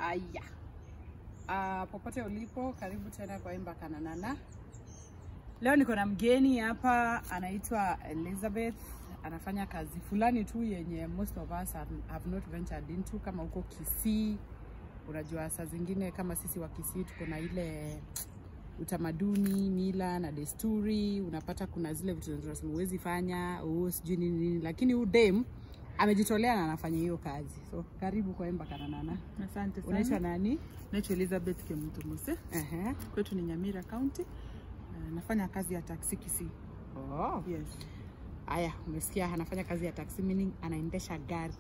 Aya. Popote ulipo, karibu tena kwa Emba Kananana. Leo niko na mgeni hapa, anaitwa Elizabeth. Anafanya kazi fulani tu yenye most of us have not ventured into, kama huko Kisii. Unajua saa zingine kama sisi wa Kisii tuko na ile utamaduni, mila na desturi. Unapata kuna zile vitu tunasema huwezi fanya, sijui nini nini, lakini huyu dem amejitolea na anafanya hiyo kazi. So karibu kwa Emba Kananana. Asante sana. Unaitwa nani? Naitwa Elizabeth Kemunto Mose. Kwetu ni Nyamira County. Nafanya kazi ya taxi Kisii. Oh. Yes. Aya, umesikia anafanya kazi ya taxi, meaning anaendesha gari,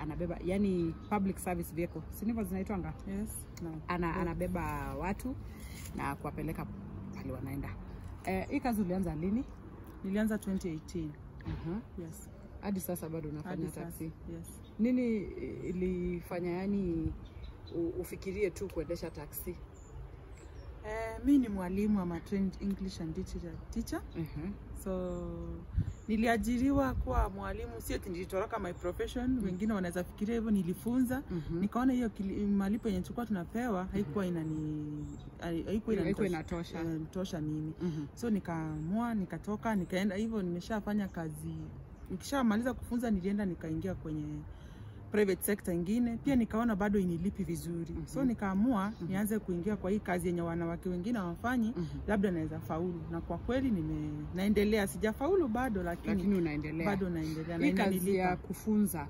anabeba, yani public service vehicle. Si ndivyo zinaitwanga? Yes. No. Anabeba watu na kuwapeleka pale wanaenda. Hii kazi ulianza lini? Nilianza 2018. Yes. Hadi sasa bado unafanya taxi? Yes. Nini ilifanya yani ufikirie tu kuendesha taxi? Mi ni mwalimu, I'm a trained English and literature teacher. So niliajiriwa kuwa mwalimu, sio ati nilitoroka my profession. Wengine wanaweza fikiria hivyo, nilifunza. Nikaona hiyo malipo yenye tulikuwa tunapewa haikuwa haikuwa inatosha. Inatosha mimi. So nikaamua nikatoka, nikaenda hivyo, nimeshafanya kazi. Nikishamaliza kufunza nilienda nikaingia kwenye private sector ingine pia, nikaona bado inilipi vizuri. So nikaamua nianze kuingia kwa hii kazi yenye wanawake wengine hawafanyi, labda naweza faulu. Na kwa kweli naendelea, sijafaulu bado, lakini unaendelea. Bado naendelea. Hii kazi ya kufunza,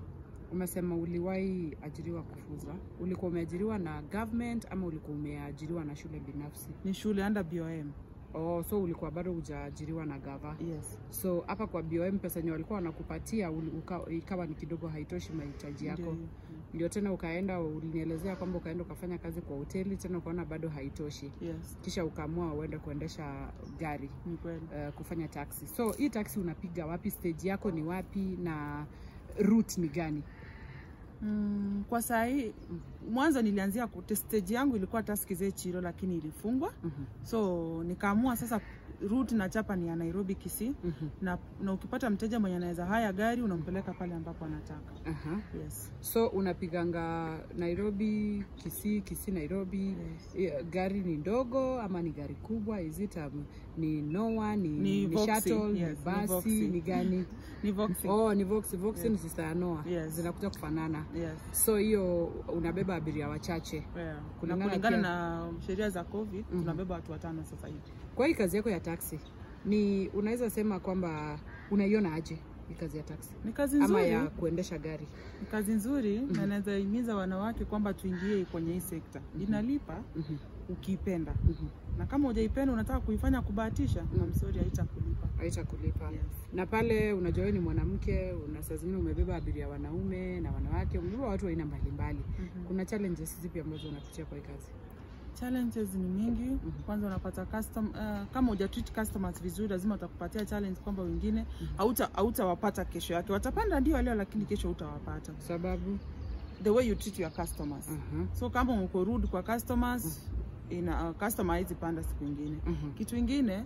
umesema uliwahi ajiriwa kufunza. Ulikuwa umeajiriwa na government ama ulikuwa umeajiriwa na shule binafsi? Ni shule under BOM. Oh, so ulikuwa bado hujaajiriwa na gava. Yes. So hapa kwa BOM pesa yenye walikuwa wanakupatia ikawa ni kidogo, haitoshi mahitaji yako. Ndio tena ukaenda, ulinielezea kwamba ukaenda ukafanya kazi kwa hoteli, tena ukaona bado haitoshi. Yes. Kisha ukaamua uende kuendesha gari. Ni kweli. Kufanya taxi. So hii taxi unapiga wapi? Stage yako ni wapi na route ni gani? Kwa saa hii mwanzo nilianzia stage yangu ilikuwa Tuskys Chiro, lakini ilifungwa. So nikaamua sasa route na chapa ni ya Nairobi Kisii. Na ukipata mteja mwenye anaweza haya gari unampeleka pale ambapo anataka. Yes. So unapiganga Nairobi Kisii, Kisii Nairobi. Yes. Gari ni ndogo ama ni gari kubwa? Is it ni Noah, ni shuttle, yes, ni basi, ni gani? Ni Voxy. Oh, ni Voxy. Voxy yes. Ni sister ya Noah. Yes. Zinakuja kufanana. Yes. So hiyo unabeba abiria wachache. Yeah. Kulingana na sheria za COVID, tunabeba watu watano sasa hivi. Kwa hii kazi yako ya taxi, ni unaweza sema kwamba unaiona aje hii kazi ya taxi? Ni kazi nzuri. Ama ya kuendesha gari. Ni kazi nzuri, na naweza himiza wanawake kwamba tuingie kwenye hii sekta. Inalipa ukiipenda. Na kama hujaipenda unataka kuifanya kubahatisha, I'm sorry, haitakulipa. Haitakulipa. Yes. Na pale unajua wewe ni mwanamke, una saa zingine umebeba abiria wanaume na wanawake, umebeba watu wa aina mbalimbali. Kuna challenges zipi ambazo unapitia kwa hii kazi? Challenges ni mingi. Kwanza unapata kama hujatreat customers vizuri lazima watakupatia challenge kwamba wengine hautawapata kesho yake. Watapanda ndio leo lakini kesho hutawapata. Sababu the way you treat your customers. So kama uko rude kwa customers, customer haizi panda siku nyingine. Kitu kingine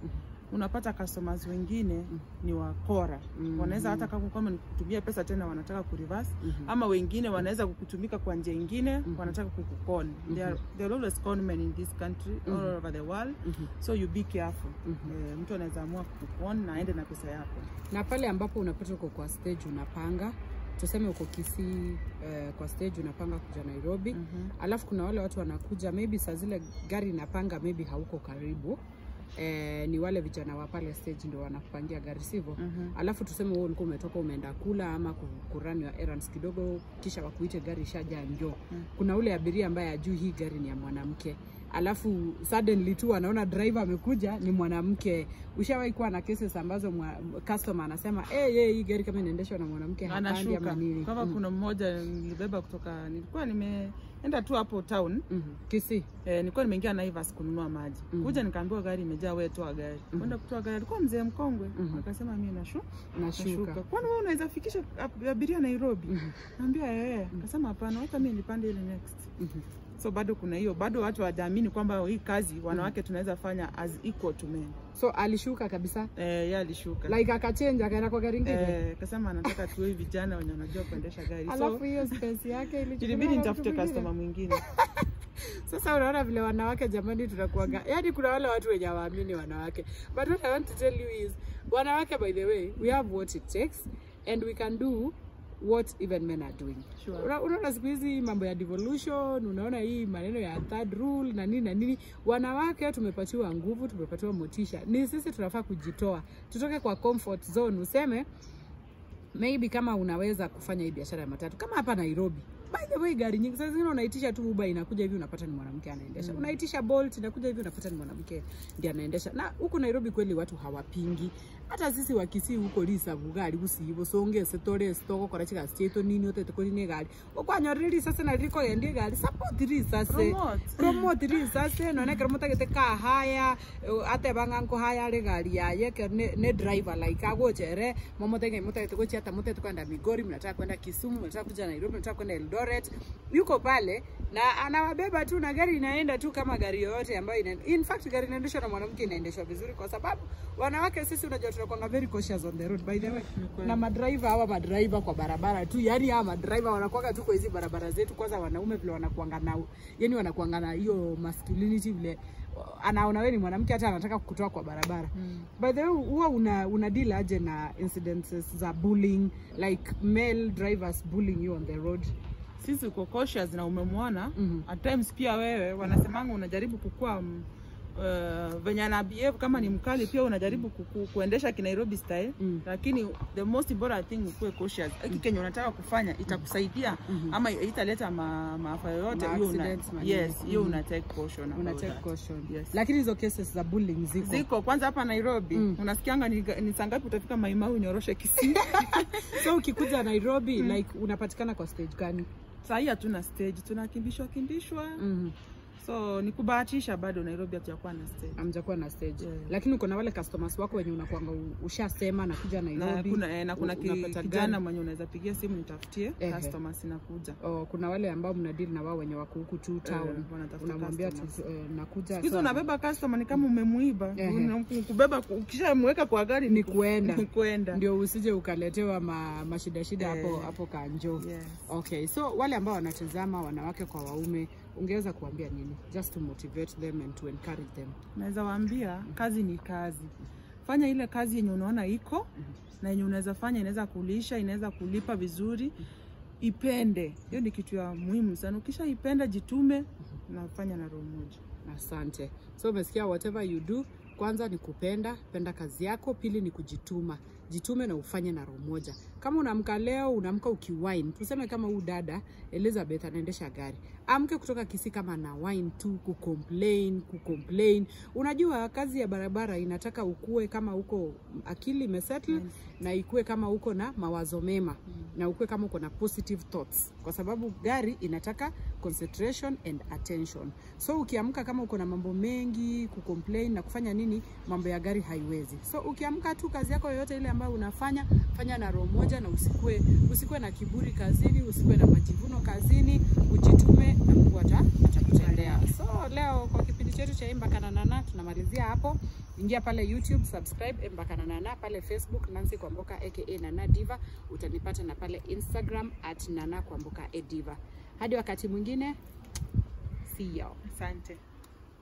unapata customers wengine ni wakora. Wanaweza hata kama nikutumia pesa tena wanataka kureverse, ama wengine wanaweza kukutumika kwa njia nyingine, wanataka kukukon. There are always con men in this country, all over the world. So you be careful. Mtu anaweza amua kukukon na aende na pesa yako. Na pale ambapo unapata uko kwa stage unapanga, tuseme uko Kisii, kwa stage unapanga kuja Nairobi. Alafu kuna wale watu wanakuja maybe saa zile gari inapanga maybe hauko karibu. Ni wale vijana wa pale stage ndio wanakupangia gari, sivyo? Alafu tuseme wewe ulikuwa umetoka umeenda kula ama kurun your errands kidogo, kisha wakuite gari ishaja njoo. Kuna ule abiria ambaye ajui hii gari ni ya mwanamke, alafu suddenly tu anaona driver amekuja ni mwanamke. Ushawahi kuwa na cases ambazo customer anasema hey, hii gari kama inaendeshwa na mwanamke hapandi ama nini? Kama kuna mmoja nilibeba kutoka, nilikuwa nimeenda tu hapo town Kisii. Nilikuwa nimeingia Naivas kununua maji. Kuja nikaambiwa gari imejaa, wewe toa gari. Kwenda kutoa gari, alikuwa mzee mkongwe. Akasema mimi nashuka. Kwani wewe unaweza fikisha abiria Nairobi? Naambia Akasema hapana, hata mimi nilipande ile next. So bado kuna hiyo, bado watu hawajaamini kwamba hii kazi wanawake tunaweza fanya as equal to men. So alishuka kabisa? Yeye alishuka. Like akachange akaenda kwa gari nyingine. Akasema anataka tuwe vijana wenye wanajua kuendesha gari. Alafu hiyo space yake ilichukuliwa. Ilibidi nitafute customer mwingine. Sasa unaona vile wanawake jamani tunakuanga. Yaani kuna wale watu wenye hawaamini wanawake. But what I want to tell you is wanawake, by the way, we have what it takes and we can do what even men are doing. Sure. Unaona siku hizi mambo ya devolution, unaona hii maneno ya third rule na nini na nini. Wanawake tumepatiwa nguvu, tumepatiwa motisha. Ni sisi tunafaa kujitoa. Tutoke kwa comfort zone, useme maybe kama unaweza kufanya hii biashara ya matatu kama hapa Nairobi. By the way, gari nyingi saa zingine unaitisha tu Uber inakuja hivi unapata ni mwanamke anaendesha. Unaitisha Bolt inakuja hivi unapata ni mwanamke ndiye anaendesha. Na huku Nairobi kweli watu hawapingi. Hata sisi wa Kisii huko lisa bugari gusibo songe setore stoko kora chika cheto nini yote toko nini gari. Okwanyoriri sasa na riko endi gari support risa se. Promote risa se none kero mutagete ka haya ate banganko haya re gari yaye ne driver like agochere momotenge mutagete gochia mutagete kwenda Migori, mnataka kwenda Kisumu, mnataka kuja Nairobi, mnataka kwenda Eldoret. Yuko pale na anawabeba tu na gari inaenda tu kama gari yoyote ambayo inaenda. In fact gari inaendeshwa na mwanamke inaendeshwa vizuri kwa sababu wanawake sisi unajua tunakuwa very cautious on the road, by the way. Na madriver hawa madriver kwa barabara tu, yani hawa madriver wanakuwa tu kwa hizi barabara zetu. Kwanza wanaume vile wanakuanga na, yani wanakuanga na hiyo masculinity vile anaona wewe ni mwanamke hata anataka kukutoa kwa barabara. By the way, huwa una deal aje na incidences za bullying, like male drivers bullying you on the road? Sisi uko cautious na umemwona. At times pia wewe wanasemanga unajaribu kukua venye ana behave kama ni mkali, pia unajaribu kuendesha kinairobi style. Lakini the most important thing ukue cautious. Hiki kenye unataka kufanya itakusaidia ama italeta maafa yoyote, yes, hiyo una take caution. Una take caution. Yes. Lakini hizo cases za bullying ziko. Kwanza hapa Nairobi unasikianga ni saa ngapi utafika Maimau unyoroshe Kisii. So ukikuja Nairobi like unapatikana kwa stage gani? Sasa hii hatuna stage, tunakimbishwa kimbishwa. So ni kubahatisha bado Nairobi hatujakuwa na stage. Hamjakuwa na stage. Yeah. Lakini uko na wale customers wako wenye unakuanga ushasema na kuja Nairobi. Na kuna kijana mwenye unaweza pigia simu nitafutie customers inakuja. Oh, kuna wale ambao mna deal na wao wenye wako huku tu town. Unamwambia nakuja. Siku unabeba customer ni kama umemuiba. Kubeba ukishamweka kwa gari ni kuenda. Ni kuenda. Ndio usije ukaletewa mashida shida hapo kanjo. Yes. Okay, so wale ambao wanatazama wanawake kwa waume, ungeweza kuambia nini? Just to motivate them and to encourage them. Naweza waambia kazi ni kazi. Fanya ile kazi yenye unaona iko na yenye unaweza fanya, inaweza kulisha, inaweza kulipa vizuri. Ipende. Hiyo ni kitu ya muhimu sana. Ukishaipenda jitume na fanya na roho moja. Asante. So umesikia, whatever you do, kwanza ni kupenda, penda kazi yako, pili ni kujituma. Jitume na ufanye na roho moja. Kama unaamka leo, unaamka ukiwine. Tuseme kama huyu dada Elizabeth anaendesha gari. Amke kutoka Kisii kama na wine tu, kucomplain. Unajua kazi ya barabara inataka ukue kama uko akili imesettle na ikue kama uko na mawazo mema na ukue kama uko na positive thoughts. Kwa sababu gari inataka concentration and attention. So ukiamka kama uko na mambo mengi, kucomplain na kufanya nini, mambo ya gari haiwezi. So ukiamka tu kazi yako yoyote ile ambayo unafanya, fanya na roho moja na usikue na kiburi kazini, usikue na majivuno kazini, ujitume na Mungu atakutendea. So leo kwa kipindi chetu cha Embaka na Nana tunamalizia hapo. Ingia pale YouTube, subscribe Embaka na Nana, pale Facebook Nancy Kwamboka aka Nana Diva, utanipata na pale Instagram @nanakwamboka_diva. Hadi wakati mwingine, see you. Asante.